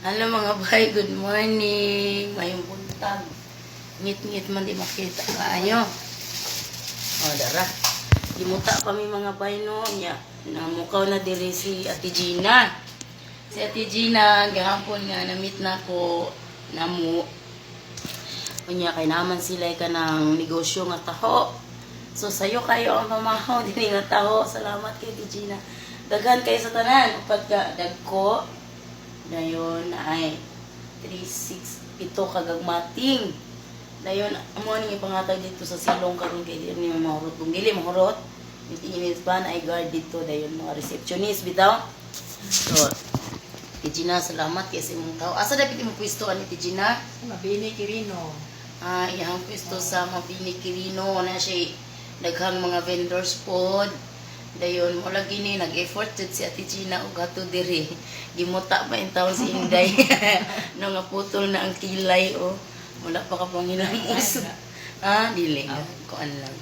Hello, mga bay, good morning. Mayong buntag. Ngit-ngit man, di makita kaayo. O, dara. Gimuta pa mi, mga bay, no. Nya, namukaw na diri si Ate Gina. Si Ate Gina, gahapon nga na-meet na ko namo. Unya kay naman sila ka ng negosyo nga taho. So sayo kayo ang pamahaw dinhi nga taho. Salamat kay Ate Gina. Daghan kayo sa tanan. Pagka dagko dayon ay 3 6 7 kagagmating. Dayon amo ning ipangatag dito sa silong karon kay di ni mahurot kung dili mahurot. Init pa na ay guard dito dayon mga receptionist bitaw. So, Ate Gina, salamat kay sa imong tao. Asa dapat imong pwesto ani, Ate Gina? Mabini Quirino. Ah, iyang pwesto sa Mabini Quirino na siya daghang mga vendors pod. Dayon mo lagi ni nag-effort jud si Ate Gina og ato diri. Gimuta pa in taon si Inday. No nga putol na ang kilay oh. Wala pa ka pangilamos. Ah, dili. Kuan lang.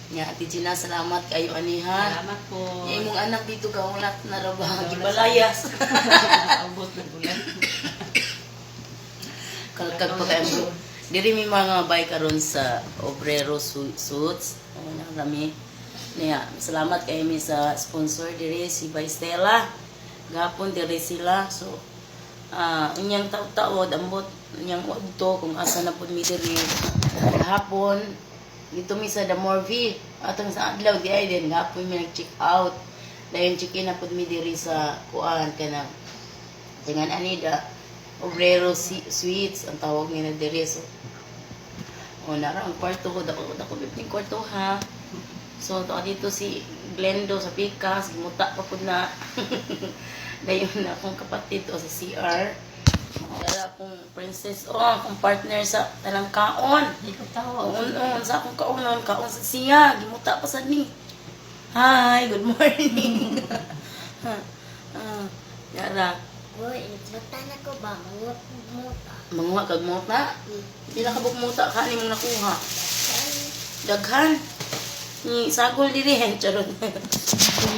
Nya, Ate Gina, salamat kayo ani ha. Salamat po. Nya imong anak dito gaulat na ra ba gibalayas. Ubos ng ulan. Kalkag pa kayo. Diri mi mga bay karon sa Obrero Suits. Oo na kami. Niya, salamat kay mi sa sponsor diri si Bay Stella. Gapon diri sila. So unyang taw-taod ambot unyang udto kung asa na pud mi diri gahapon. Dito mi sa The Morvi. Atong sa adlaw di ay din gapon mi nag-check out. Dayon check in na pud mi diri sa kuan kanang tingan ani da Obrero Suites ang tawag nila diri. So o nara ang kwarto ko, dako dako bibling kwarto ha. So to dito si Glendo sa Pikas, gimuta pa pud na. Dayon na akong kapatid o sa CR. Dara akong princess o akong partner sa talang kaon. Di ko tawo. Oo, sa akong kaunon, kaon sa siya, gimuta pa sad ni. Hi, good morning. Ah, yara. Uy, bata na ko ba? Mangut muta. Manguha kag muta. Pila ka buok muta ka ni mong nakuha? Daghan. Ni sagol diri hen charot.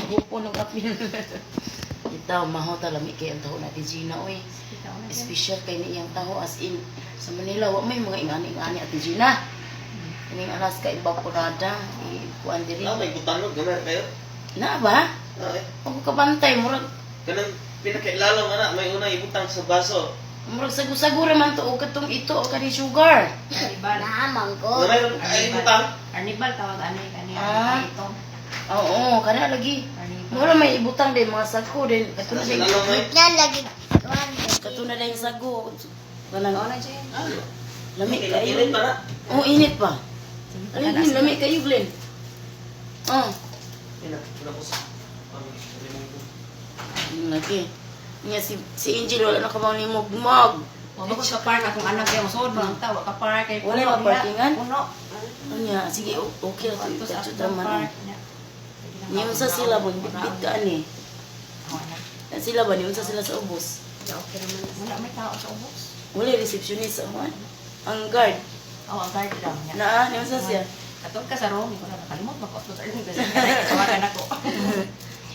Grupo ng apil. Itaw maho ta lami kay ang taho na Ate Gina oy. Special kay ni iyang taho, as in sa Manila wa may mga ingani-ingani, Ate Gina. Kining Alaska evaporada i kuan diri. Ah, may butangog gana kayo. Na ba? Ah, eh. Ako kabantay murag Kanang pinakailalom ana, may una ibutang sa baso. Murag sago-sago ra man to og katong ito og kani sugar. Arnibal. Naamang ko. Na mayroon ay ibutang. Arnibal tawag ani kani Ah. ito. Oo, kana lagi. Arnibal. Mura may ibutang din mga sago din. Kato na Sa din. ilalom ay. Na lagi kuan. Kato na din sago. Kanang Oo na Jen. Ah, lami kayo. init pa na. Oh, init pa. Ay, Glenn, lami kayo, Glenn. Oh, Ina, una ko sa ang limong ko. lagi. Nya si Angel wala na kabaw ni mugmog. Wa ba ko sa park akong anak kay usod ba ang tawa ka park kay Wala puno ba diha. parkingan? Puno. Nya, sige, okay ra Ato to. sa Katsud after ra man. park. Nya unsa sila mo bitbit ka ani. Wala. Na sila ba ni unsa sila sa ubos? Okay naman. Wala may tao sa ubos. Wala receptionist sa man. Ang guard. Oh, ang guard lang niya. Naa, ni unsa siya? Katong ka sa room, ko na nakalimot ba ko sa room kasi tawagan ako.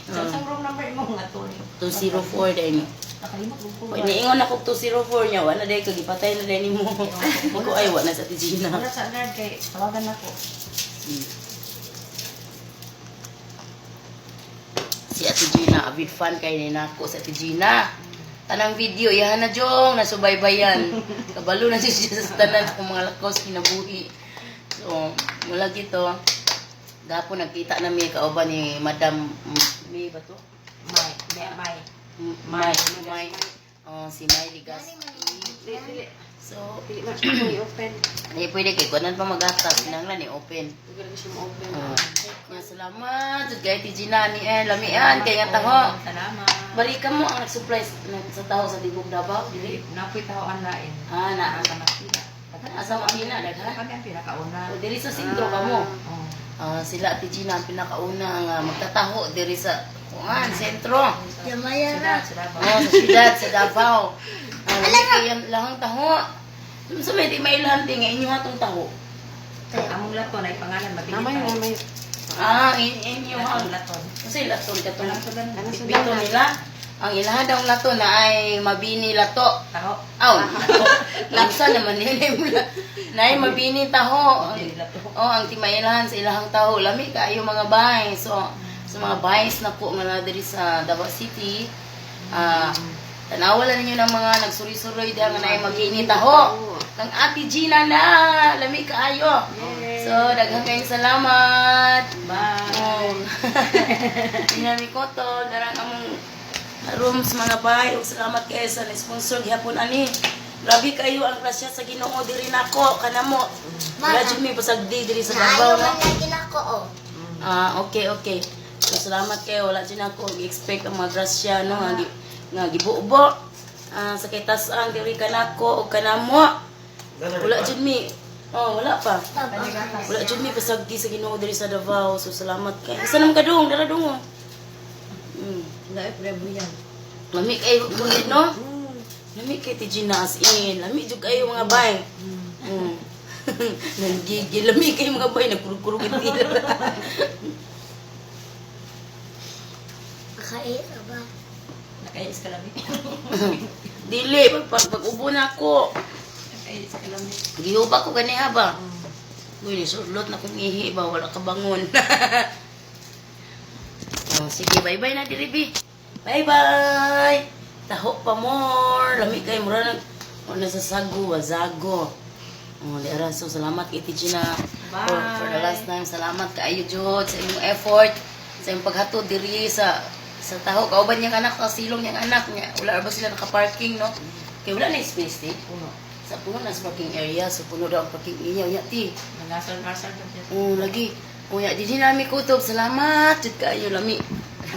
Sa isang room number mo nga to ni. 204 dahil ni. Nakalimot ko. Pag niingon ako 204 niya, wala dahil kagipatay na dahil nimo. Hindi ko ay, wala sa Ate Gina. Wala sa guard kay tawagan ako. Si Ate Gina, avid fan kay ni nako sa Ate Gina. Tanang video, iyahan na jong, nasubaybayan. Kabalo na siya sa tanan kung mga lakaw sa kinabuhi. So, mula gito, gapon nagkita na mi kauban ni Madam May ba to? May, may, may. May, May. Oh, si May Ligaspi. Dili, dili. So, Dili man siya mo i-open. ay pwede kay kunan pa magatas, kinahanglan ni open. Dili ko siya mo-open. Oh. Nga salamat jud kay Ate Gina ni eh lamian kay nga taho. Salamat. Balikan mo ang nag-supply sa taho sa Tibok Davao dili. Napoy tao ang lain. Ah, na. Sa Makina. Asa Makina daghan. Kami ang pinakauna. O diri sa sentro ka mo. Oh. Ah, sila Ate Gina ang pinakauna nga magtataho diri sa kuan sentro. Jamaya ra. Sila, sila ba? Oh, sa siyudad sa Davao. Ah, lami kay ang lahang taho. Sa may di mailahan ti nga inyo atong taho. Among laton ay pangalan mabili. Ah, inyo Among ang laton. Kasi laton katong Kanang sudan. bitbito nila. Ang ilahan daw lato na ay mabini lato. Taho. Aw, lansa naman yun. Nay mabini taho. Mabini lato. Oh, ang timailahan sa ilahang taho. Lami kaayo mga bay. So, sa mga bays na po nga na diri sa Davao City, tanawa lang ninyo ng mga nagsuri-suroy diha nga naay mabini taho. Kang Ate Gina na, lami kaayo. So, daghang kayong salamat. Bye. Oh. Inami ko to, darang among rooms mga bay. Ug salamat kayo sa sponsor gihapon ani. Grabe kayo ang grasya sa Ginoo diri nako kanamo. Wala jud mi pasagdi diri sa Naayo Davao no. man lagi nako oh. Ah, okay. So salamat kayo, wala jud ako gi-expect ang mga grasya no nga, nga gibubo. Sa kay tas-ang diri kanako ug kanamo. Wala jud mi. Oh, wala pa. Wala jud mi pasagdi sa Ginoo diri sa Davao. So salamat kay. Isa naman kadung, dara dong. Oh. Laip rebo yan. Lami kayo kulit no? Lami kay ti Gina as in. Lami jud kayo mga bay. Nanggigil. Lami kayo mga bay. Nagkurug-kurug ang tila. Makait ka ba? Nakaiis ka lami. Dili. Pag ubo na ako. Nakaiis ka lami. Gihuba ko ganiha ba? Uy, nisulot na kong ihi ba? Wala ka bangon. Oh, sige, bye-bye na, diribi. Bye-bye! Taho pa more. Lami kayo, mura nag... Oh, nasa sago, wazago. Oh, di ara. So, salamat kay Ate Gina for the last time. Salamat kaayo, Jud, sa imong effort, sa imong paghatod diri sa taho. Kauban niyang anak, sa silong niyang anak niya. Wala ba sila naka-parking, no? Kaya wala na space, ti. Puno. Sa puno na sa parking area, so puno daw ang parking area. Unya, ti. Nangasal-ngasal daw siya. Oh, lagi. Unya, di din nami kutob. Salamat. Jud kaayo, lami.